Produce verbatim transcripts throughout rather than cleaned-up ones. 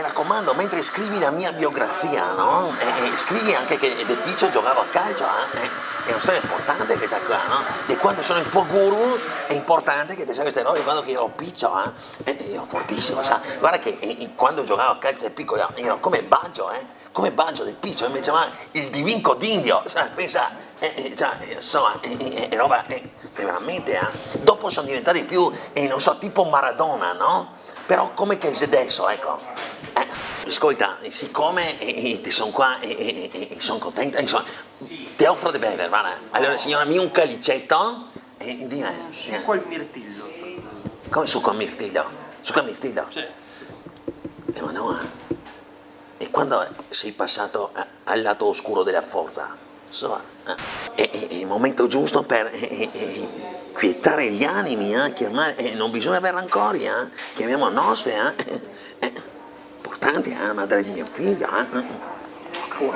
Racomando, mentre scrivi la mia biografia, no? E, e scrivi anche che de picio giocavo a calcio, eh? Eh, è una storia importante questa qua, no? De quando sono il tuo guru, è importante che te sai queste robe, quando che ero picio, eh? Eh, ero fortissimo, sa? Guarda che, eh, eh, quando giocavo a calcio de piccolo, ero come Baggio, eh? Come Baggio de picio, e me ciamava il Divin Codindio, sa? Pensa, eh, eh, sa, eh, insoma, eh, eh, eh, roba, eh, veramente, eh? Dopo sono diventati più, eh, non so, tipo Maradona, no? Però come che xe deso, eco. Eh, scolta, sicome, eh, eh, te son qua, eh, eh, eh, eh, son contenta, insoma, te ofro de bever, varda. Alora, siora, mi un caliceto, eh, dime, Un suco al mirtillo. Come suco a mirtillo? Suco a mirtillo? Sì. Eh, ma no, eh. E quando sei passato a, al lato oscuro della forza? Insomma, eh, è, è, è il momento giusto per, eh, eh, eh, quietare gli animi, eh, chiamare, eh, non bisogna aver rancori, eh, chiamiamo nostre, eh, eh, importante, eh, madre di mio figlio, eh, eh, eh.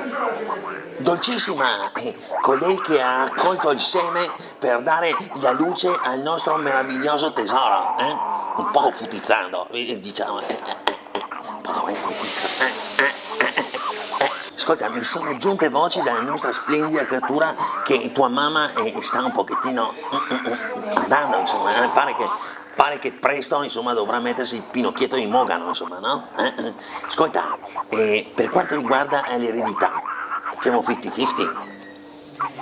Dolcissima, eh, colei che ha colto il seme per dare la luce al nostro meraviglioso tesoro, eh? Un poco futizando, eh, diciamo, eh, eh, eh, eh, un poco, eh, futizando, eh, eh, eh, eh, eh. Ascolta, mi sono giunte voci dalla nostra splendida creatura che tua mamma, eh, sta un pochettino, mm, mm, mm, andando, insomma, eh, pare che, pare che presto, insomma, dovrà mettersi il Pinocchietto in mogano, insomma, no? Eh, eh. Ascolta, eh, per quanto riguarda, eh, l'eredità, femo fifty fifty?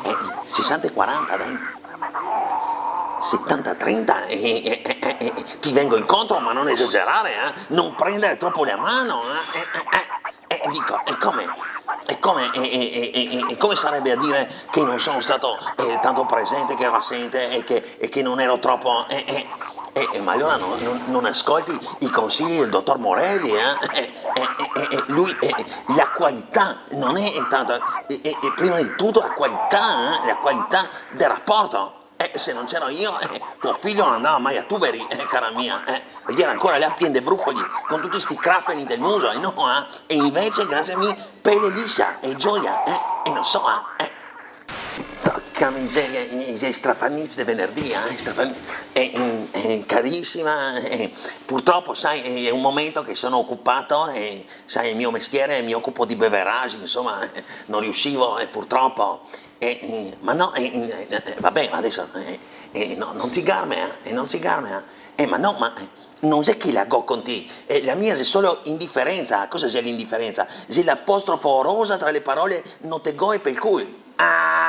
Eh, sesanta e quaranta, dai. Setanta trenta, eh, eh, eh, eh, eh, ti vengo incontro, ma non esagerare, eh? Non prendere troppo la mano, eh? Eh, eh, eh, eh, dico, e come? E come, e, e, e, e, e come sarebbe a dire che non sono stato, eh, tanto presente, che ero assente e che, e che non ero troppo, eh, eh, eh, eh, ma allora non, non, non ascolti i consigli del dottor Morelli, eh? Eh, eh, eh, eh, eh, lui, eh, la qualità non è, è tanto, è, è, è prima di tutto la qualità, eh? La qualità del rapporto. Eh, se non c'ero io, eh, tuo figlio non andava mai a tuberi, eh, cara mia, eh. Ghe gera ancora là pien de brufoli, con tuti sti crafeni del muso, eh, no, eh? E invece, grazie a mi, pele liscia e gioia, eh? E non so, eh? Eh. Porca miseria, i, i strafanici de venerdì, eh? Strafani-, eh, eh, eh, carissima, eh, purtroppo, sai, è un momento che sono occupato e, sai, il mio mestiere, mi occupo di beverage, insomma, eh, non riuscivo, eh, purtroppo. Eh, eh, ma no, eh, eh, eh, vabbè, ma adesso, eh, eh, no, non zigarme, eh, eh, non zigarme, eh. Eh, ma no, ma, eh, non xe che la go con ti, eh, la mia xe solo indiferenza. Cosa xe l'indiferenza? Xe l'apostrofo rosa tra le parole no te goe pel cul. Ah!